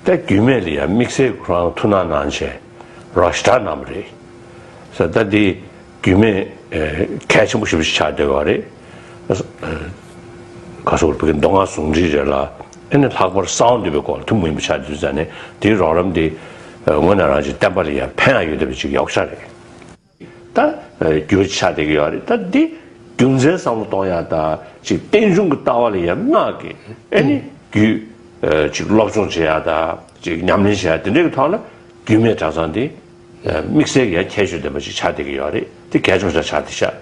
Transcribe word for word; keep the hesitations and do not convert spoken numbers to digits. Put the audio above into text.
ད་རྒྱུད་སྨད་ལ་ཡང་དམིགས་བསལ་ཁོ་རང་ཐུགས་སྣང་གནང་བྱས་རོགས་ཞེ་དྲག་གནང་བ་རེད། ས་ད་འདི་རྒྱུད་སྨད་གལ་ཆེན་པོ་ཞེ་པོ་ཞིག་ཆགས་བསྡད་ཡོད་རེད། ག་སོགས་བོད་ཀྱི་མདོ་སྔགས་ཟུང་འབྲེལ་རེད་ལ། ཨེ་ནི་ལྷག་པར་གསང་བ་འདུས་པའི་སྐོར་ལ་ཐུན་མོང་མ་ཡིན་པ་ཆགས་དུས་ཙང་ནས་དེའི་རོགས་རམ་དེ་དངོས་གནས་རང་གི་བསྟན་པ་ལ་ཡང་ཕན་ཡང་ཡོད་བསྡད་པ་ཅིག་ཡོད་ཤག་རེད། ད་རྒྱུ་ཆ་དེ་གི་ཡོད་རེད། ད་འདི་རྒྱུ་མཚན་བསམ་བློ་གཏོང་ཡག་དང་ཅིག་རྟེན་འབྱུང་གི་ལྟ་བ་ལ་ཡང་སྔགས་ཀྱི་ཨེ་ནི་རྒྱུད་ཅིག་སློབ་སྦྱོང་བྱེད་ཡག་དང་ཅིག་ཉམས་ལེན་བྱེད་ཡག་དེ་འདྲའི་གི་ཐོག་ལ་རྒྱུད་སྨད་གྲྭ་ཚང་དེ་དམིགས་བསལ་གྱི་ཡང་ཁྱད་ཆོས་ལྡན་པ་ཅིག་ཆགས་བསྡད་ཀྱི་ཡོད་རེད། དེ་གལ་ཆེན་པོ་ཆགས་བསྡད་ཤག